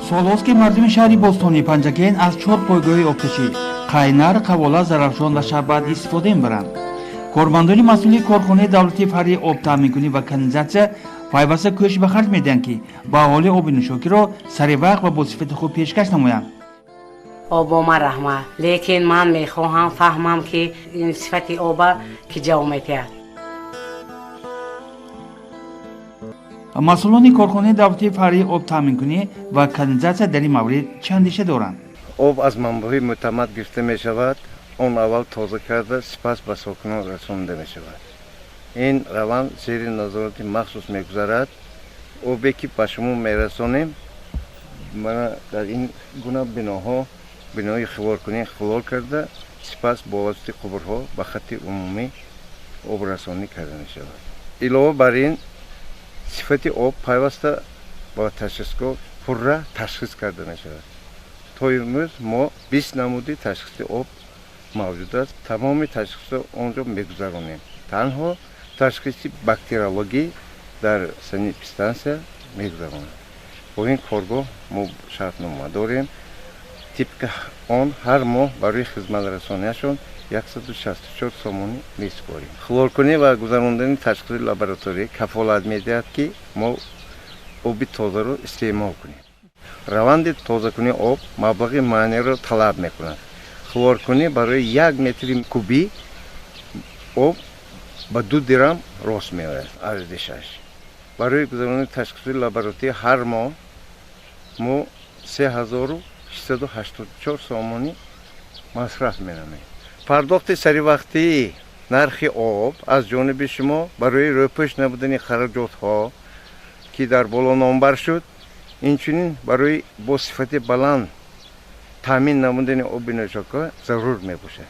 Солҳост, ки мардуми шаҳри бостонии Панҷакент аз чор пойгоҳи обкашӣ Қайнар, Қавола, Зарафшон ва Шарбат истифода мебаранд. Кормандони масъули корхонаи давлатии фаръи обтаъминкунӣ ва канализатсия пайваста кӯшиш ба харҷ медиҳанд, ки ба аҳолӣ оби нӯшокиро сари вақт ва бо сифати хуб пешкаш намоянд. Обома раҳмат, лекин ман мехоҳам фаҳмам, ки ин сифати оба ки ҷавоб медиҳад. Масъулони корхонаи давлатии фаръии обтаъминкунӣ ва канализатсия дар ин маврид чӣ андеша доранд? Об аз манбаъҳои мӯътамад гирифта мешавад. Он аввал тоза карда, сипас ба сокинон расонида мешавад. Ин раванд зери назорати махсус мегузарад. Обе ки ба шумо мерасонем, мана дар ин гуна биноҳо, бинои хлоркунӣ, хлор карда, сипас бо воситаи қубурҳо ба хатти умумӣ обрасонӣ карда мешавад. Илова бар ин, сифати об пайваста ба ташхисгоҳ пурра ташхис карда мешавад. То имрӯз мо 20 намуди ташхиси об мавҷуд аст. Тамоми ташхисро он ҷо мегузаронем. Танҳо ташхиси бактериологӣ дар санэпидстансия мегузаронем. Бо ин коргоҳ мо шартнома дорем. Тибқи он ҳар моҳ барои хизматрасонияшон 164 сомонӣ месупорем. Хлоркунӣ ва гузарондани ташхиси лаборатория кафолат медиҳад, ки мо оби тозаро истеъмол кунем. Раванди тозакунии об маблағи муайянеро талаб мекунад. Хлоркунӣ барои як метри кубӣ об ба 2 дирам рост меояд арзишаш. Барои гузарондани ташхиси лаборатория ҳар моҳ мо 3684 сомонӣ масраф менамоем. Пардохти саривақтии нархи об аз ҷониби шумо барои рӯпӯш набудани хароҷотҳо, ки дар боло номбар шуд, инчунин барои бо сифати баланд таъмин намудани оби нӯшока зарур мебошад.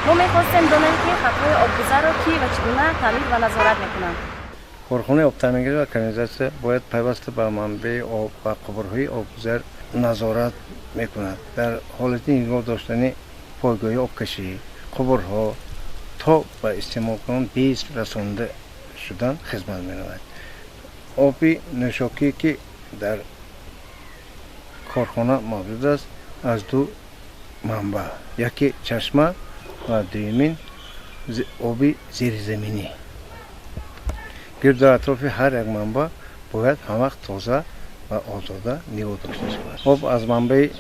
Мо мехостем донем, ки хатҳои обгузарро кӣ ва чӣ гуна таъмир ва назорат мекунанд. Корхонаи обтаъминкунӣ ва канализатсия бояд пайваста ба манбаи об ва қубурҳои обгузар назорат мекунад. Дар ҳолати нигоҳ доштани пойгоҳи обкашӣ, қубурҳо то ба истеъмолкунон беист расонида шудан хизмат менамояд. Оби нӯшокие, ки дар корхона мавҷуд аст, аз ду манбаъ: яке чашма ва дуюмин оби зеризаминӣ. Гирду атрофи ҳар як манбаъ бояд ҳамвақт тоза ва озода нигоҳ дошта шавад. Об аз манбаи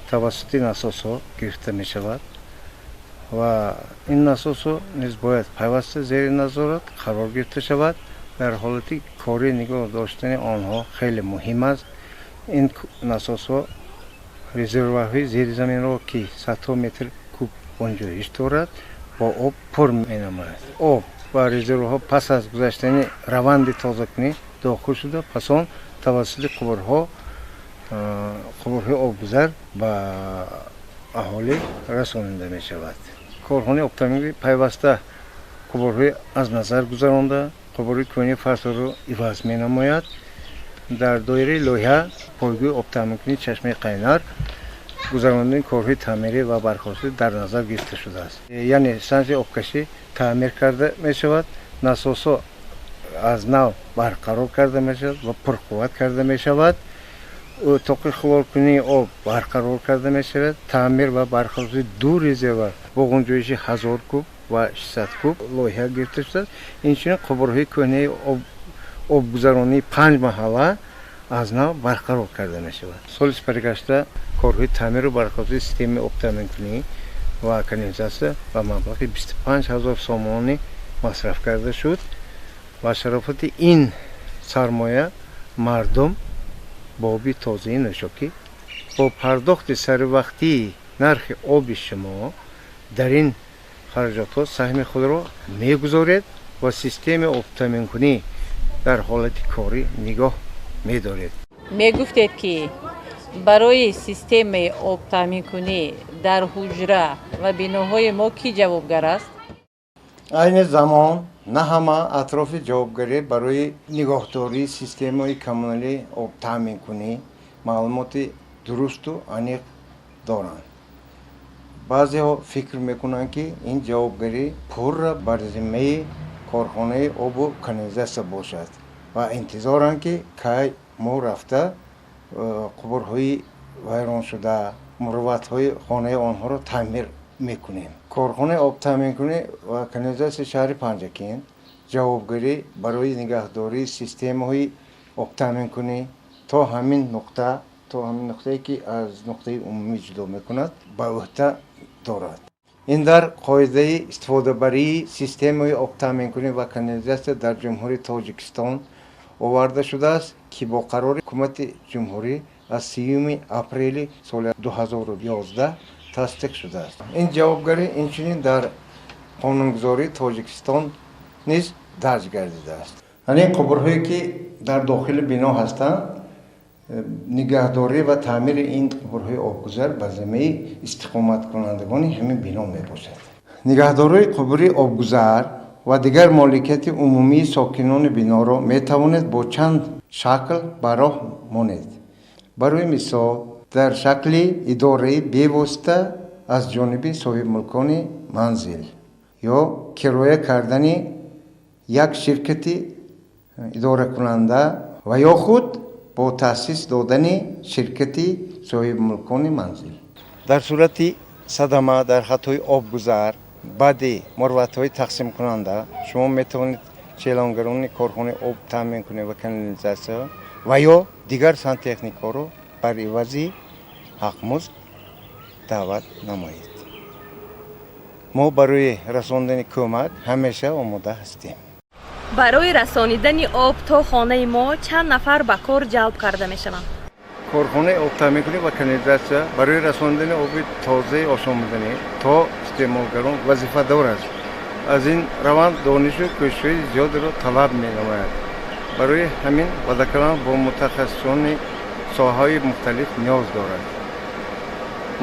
тавассути насосҳо гирифта мешавад ва ин насосҳо низ бояд пайваста зери назорат қарор гирифта шавад. Дар ҳолати корӣ нигоҳ доштани онҳо хеле муҳим аст. Ин насосҳо резервуарҳои зеризаминро, ки садҳо метр куб ғунҷоиш дорад, бо об пур менамояд. Об ба резервуарҳо пас аз гузаштани раванди тозакунӣ дохил шуда, пас он тавассути қубурҳои обгузар ба аҳолӣ расонида мешавад. Корхонаи обтаъминкунӣ пайваста қубурҳои аз назар гузаронда, қубурҳои кӯҳнаи фарсоро иваз менамояд. Дар доираи лоиҳа пойгоҳи обтаъминкунии чашмаи Қайнар гузарондани корҳои таъмирӣ ва барқарорсозӣ дар назар гирифта шудааст. Яъне стансияи обкашӣ таъмир карда мешавад, насосҳо аз нав барқарор карда мешавад ва пурқувват карда мешавад, утоқи хлоркунии об барқарор карда мешавад, таъмир ва барқарорсозии ду резервуар бо ғунҷоиши 1000 куб ва 600 куб лоиҳа гирифта шудааст. Инчунин қубурҳои кӯҳнаи обгузаронии панҷ маҳалла аз нав барқарор карда мешавад. Соли сипаригашта корҳои таъмиру барқарорсозии системаи обтаъминкунӣ ва канализатсия ба маблағи 25 000 сомонӣ масраф карда шуд ва шарофати ин сармоя мардум бо оби тозаи нӯшокӣ бо пардохти саривақтии нархи оби шумо дар ин хароҷотҳо саҳми худро мегузоред ва системаи обтаъминкунӣ дар ҳолати корӣ нигоҳ медоред. Мегуфтед, ки барои системаи обтаъминкунӣ дар ҳуҷра ва биноҳои мо кӣ ҷавобгар аст? Айни замон на ҳама атрофи ҷавобгарӣ барои нигоҳдории системаи коммуналии обтаъминкунӣ маълумоти дурусту аниқ доранд. Баъзеҳо фикр мекунанд, ки ин ҷавобгарӣ пурра бар зиммаи корхонаи обу канализатсия бошад ва интизоранд, ки кай мо рафта қубурҳои вайроншуда, мурувватҳои хонаи онҳоро таъмир мекунем. Корхонаи обтаъминкунӣ ва канализатсияи шаҳри Панҷакент ҷавобгарӣ барои нигаҳдории системаҳои обтаъминкунӣ то ҳамин нуқта, то ҳамин нуқтае, ки аз нуқтаи умумӣ ҷудо мекунад, ба ӯҳда дорад. Ин дар қоидаи истифодабарии системаи обтаъминкунӣ ва канализатсия дар Ҷумҳурии Тоҷикистон оварда шудааст, ки бо қарори Ҳукумати Ҷумҳурӣ аз 30 апрели соли 2011 тасдиқ шудааст. Ин ҷавобгарӣ инчунин дар қонунгузории Тоҷикистон низ дарҷ гардидааст. Ин қубурҳое, ки дар дохили бино ҳастанд, нигаҳдорӣ ва таъмири ин қубурҳои обгузар ба зиммаи истиқоматкунандагони ҳамин бино мебошад. Нигаҳдории қубури обгузар ва дигар моликияти умумии сокинони биноро метавонед бо чанд шакл ба роҳ монед. Барои мисол, дар шакли идораи бевосита аз ҷониби соҳибмулкони манзил ё кироя кардани як ширкати идоракунанда ва ё худ бо таъсис додани ширкати соҳибмулкони манзил. Дар сурати садама дар хатҳои обгузар баъди мурватҳои тақсимкунанда шумо метавонед челонгарони корхонаи об таъминкунӣ ва канализатсия ва ё дигар сантехникҳоро бар ивази ҳақмузд даъват намоед. Мо барои расондани кӯмак ҳамеша омода ҳастем. Барои расонидани об то хонаи мо чанд нафар ба кор ҷалб карда мешаванд? Корхонаи обтаъминкунӣ ва канализатсия барои расондани оби тозаи ошомиданӣ то истеъмолгарон вазифадор аст. Аз ин раванд донишу кӯшишҳои зиёдеро талаб менамояд. Барои ҳамин водоканал бо мутахассисони соҳаҳои мухталиф ниёз дорад.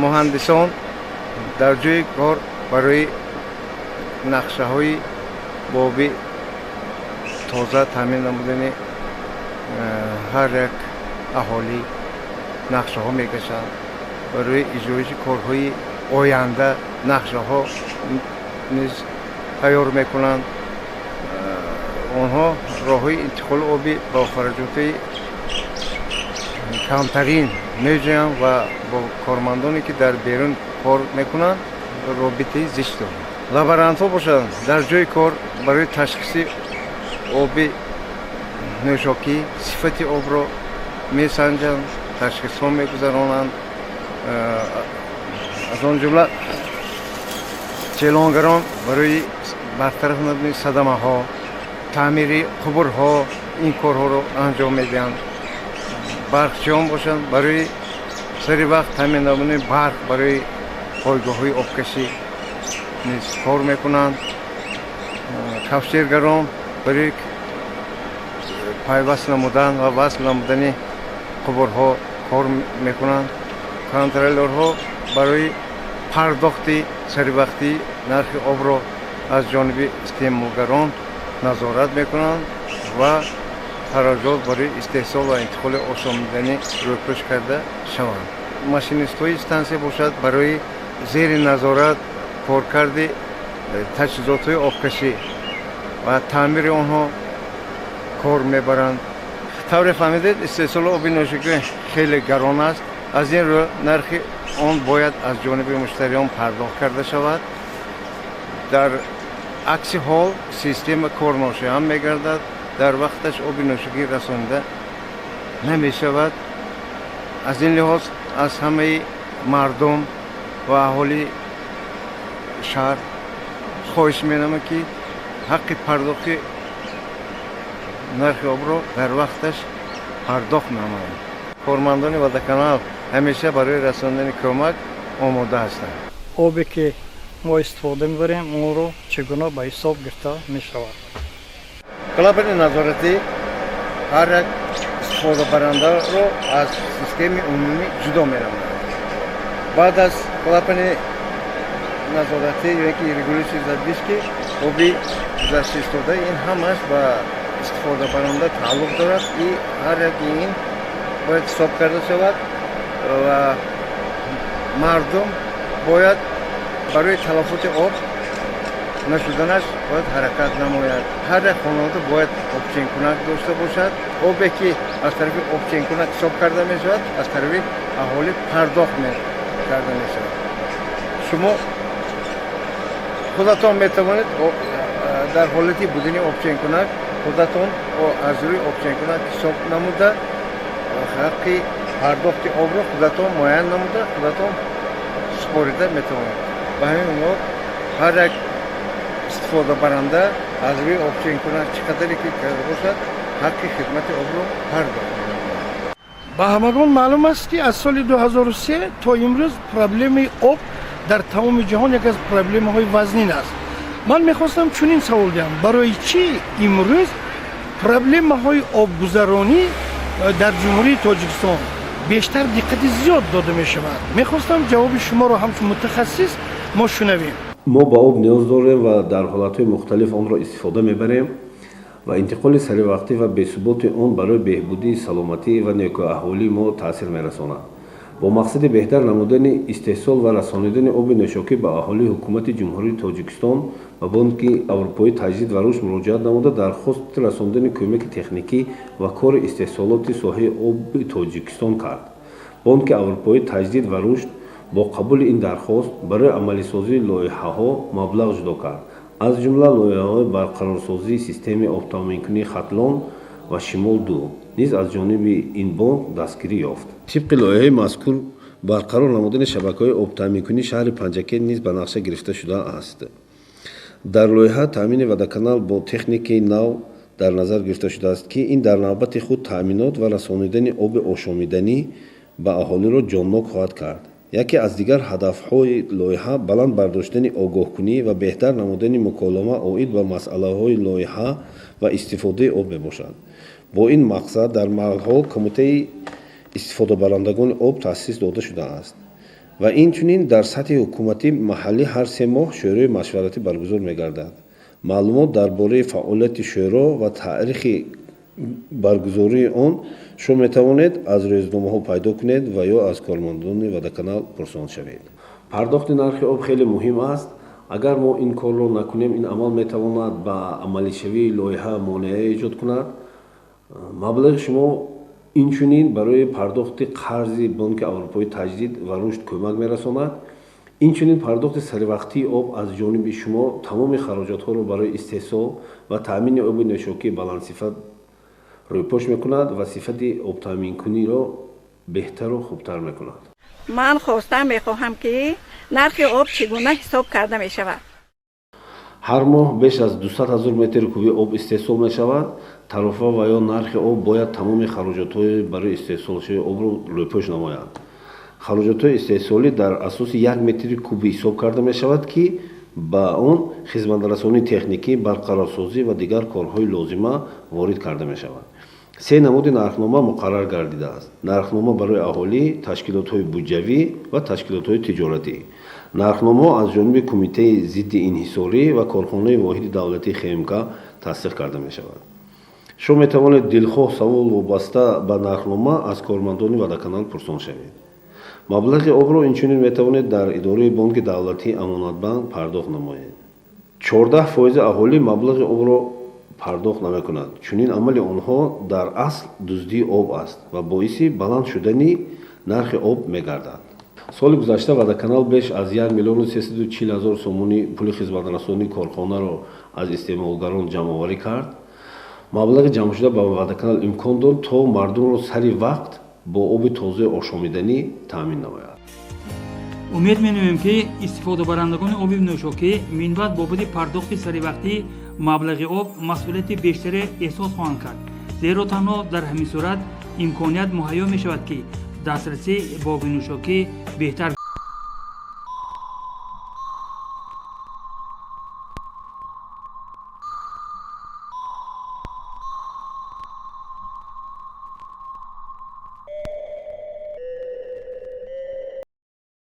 Муҳандисон дар ҷои кор барои нақшаҳои бо оби тоза таъмин намудани ҳар як аҳолӣ нақшаҳо мекашанд, барои иҷроиши корҳои оянда нақшаҳо низ тайёр мекунанд. Онҳо роҳҳои интиқоли оби бо хароҷотҳои камтарин меҷӯянд ва бо кормандоне, ки дар берун кор мекунанд, робитаи зич доранд. Лаборантҳо бошанд, дар ҷои кор барои ташхиси оби нӯшокӣ сифати обро месанҷанд, ташхисҳо мегузаронанд. Аз он ҷумла челонгарон барои бартараф намудани садамаҳо, таъмири қубурҳо ин корҳоро анҷом медиҳанд. Барқчиён бошанд, барои сари вақт таъмин намудани барқ барои пойгоҳҳои обкашӣ низ кор мекунанд. Кафшергарон барои пайваст намудан ва васл намудани қубурҳо кор мекунанд. Контролёрҳо барои пардохти саривақтии нархи обро аз ҷониби истеъмолгарон назорат мекунанд ва хароҷот барои истеҳсол ва интиқоли ошомиданӣ рӯйпӯш карда шаванд. Машинистҳои стансия бошад, барои зери назорат коркарди таҷҳизотҳои обкашӣ ва таъмири онҳо кор мебаранд. Тавре фаҳмидед, истеҳсоли оби нӯшокӣ хеле гарон аст. Аз ин рӯ нархи он бояд аз ҷониби муштариён пардохт карда шавад. Дар акси ҳол система корношоям мегардад, дар вақташ оби нӯшокӣ расонида намешавад. Аз ин лиҳоз аз ҳамаи мардум ва аҳолии шаҳр хоҳиш менамоям, ки ҳаққи пардохти нархи обро дар вақташ пардохт намоянд. Кормандони водоканал ҳамеша барои расондани кӯмак омода ҳастанд. Обе, ки мо истифода мебарем, онро чӣ гуна ба ҳисоб гирифта мешавад? Клапани назоратӣ ҳар як истифодабарандаро аз системаи умумӣ ҷудо менамояд. Баъд аз клапани назоратӣ ё ки регулирующий задвижки оби гузашта истода, ин ҳамааш ба истифодабаранда тааллуқ дорад и ҳар яки ин бояд ҳисоб карда шавад ва мардум бояд барои талафоти об Нашуданаш бояд ҳаракат намояд. Ҳар як хонавода бояд обченкунак дошта бошад. Обе, ки аз тарафи обченкунак ҳисоб карда мешавад, аз тарафи аҳолӣ пардохт карда мешавад. Шумо худатон метавонед дар ҳолати будани обченкунак худатон аз рӯи обченкунак ҳисоб намуда, ҳаққи пардохти обро худатон муайян намуда, худатон супорида метавонед. Ба ҳамин унвон ҳар як истифодабаранда аз рӯи обченкунак чӣ қадаре ки карда бошад, ҳаққи хидмати обро пардохт. Ба ҳамагон маълум аст, ки аз соли 2003 то имрӯз проблемаи об дар тамоми ҷаҳон яке аз проблемаҳои вазнин аст. Ман мехостам чунин савол диҳам: барои чӣ имрӯз проблемаҳои обгузаронӣ дар Ҷумҳурии Тоҷикистон бештар диққати зиёд дода мешавад? Мехостам ҷавоби шуморо ҳамчун мутахассис мо шунавем. Мо ба об ниёз дорем ва дар ҳолатҳои мухталиф онро истифода мебарем ва интиқоли саривақтӣ ва бесуботи он барои беҳбудии саломатӣ ва некӯаҳволии мо таъсир мерасонад. Бо мақсади беҳтар намудани истеҳсол ва расонидани оби нӯшокӣ ба аҳолии, Ҳукумати Ҷумҳурии Тоҷикистон ба Бонки Аврупоӣ Таҷдид ва Рушд муроҷиат намуда, дархости расонидани кӯмаки техникӣ ва кори истеҳсолоти соҳаи оби Тоҷикистон кард. Бонки Аврупоӣ Таҷдид ва Рушд бо қабули ин дархост барои амалисозии лоиҳаҳо маблағ ҷудо кард. Аз ҷумла лоиҳаҳои барқарорсозии системаи обтаъминкунии Хатлон ва Шимол 2 низ аз ҷониби ин бонк дастгирӣ ёфт. Тибқи лоиҳаи мазкур, барқарор намудани шабакаҳои обтаъминкунии шаҳри Панҷакент низ ба нақша гирифта шудааст. Дар лоиҳа таъмини Водоканал бо техникаи нав дар назар гирифта шудааст, ки ин дар навбати худ таъминот ва расонидани оби ошомиданӣ ба аҳолиро ҷоннок хоҳад кард. Яке аз дигар ҳадафҳои лоиҳа баланд бардоштани огоҳкунӣ ва беҳтар намудани муколама оид ба масъалаҳои лоиҳа ва истифодаи об мебошад. Бо ин мақсад дар маҳалҳо кумитаи истифодабарандагони об таъсис дода шудааст ва инчунин дар сатҳи ҳукумати маҳаллӣ ҳар 3 моҳ шӯрои машваратӣ баргузор мегардад. Маълумот дар бораи фаъолияти шӯро ва таърихи баргузории он шумо метавонед аз рӯзномаҳо пайдо кунед ва ё аз кормандони Водоканал пурсон шавед. Пардохти нархи об хеле муҳим аст. Агар мо ин корро накунем, ин амал метавонад ба амалишавии лоиҳа монеа эҷод кунад. Маблағи шумо инчунин барои пардохти қарзи Бонки Аврупои Таҷдид ва Рушд кӯмак мерасонад. Инчунин пардохти саривақтии об аз ҷониби шумо тамоми хароҷотҳоро барои истеҳсол ва таъмини оби нӯшокии баландсифат рӯйпош мекунад ва сифати обтаъминкуниро беҳтару хубтар мекунад. Ман хостам мехоҳам, ки нархи об чӣ гуна ҳисоб карда мешавад? Ҳар моҳ беш аз 200 ҳазор метри кубӣ об истеҳсол мешавад. Тарофа ва ё нархи об бояд тамоми хароҷотҳои барои истеҳсолшавии обро рӯйпӯш намояд. Хароҷотҳои истеҳсолӣ дар асоси як метри кубӣ ҳисоб карда мешавад, ки ба он хизматрасонии техникӣ, барқарорсозӣ ва дигар корҳои лозима ворид карда мешавад. Се намуди нархнома муқаррар гардидааст: нархнома барои аҳолӣ, ташкилотҳои буҷавӣ ва ташкилотҳои тиҷоратӣ. Нархномаҳо аз ҷониби Кумитаи зидди инҳисорӣ ва корхонаи воҳиди давлатии ХМК тасдиқ карда мешавад. Шумо метавонед дилхоҳ савол вобаста ба нархнома аз кормандони Водоканал пурсон шавед. Маблағи обро инчунин метавонед дар идораи бонки давлатии Амонатбанк пардохт намоед. 14 фоизи аҳолӣ маблағи обро пардохт намекунад. Чунин амали онҳо дар асл дуздии об аст ва боиси баланд шудани нархи об мегардад. Соли гузашта Водоканал беш аз 1 340 000 сомонӣ пули хизматрасонии корхонаро аз истеъмолгарон ҷамъоварӣ кард. Маблағи ҷамъшуда ба Водоканал имкон дод, то мардумро сари вақт бо оби тозаи ошомиданӣ таъмин намояд. Умед менамоем, ки истифодабарандагони оби нӯшокӣ минбаъд бобати пардохти саривақтии маблағи об масъулияти бештаре эҳсос хоҳанд кард, зеро танҳо дар ҳамин сурат имконият муҳайё мешавад, ки дастрасӣ ба оби нӯшокӣ беҳтар.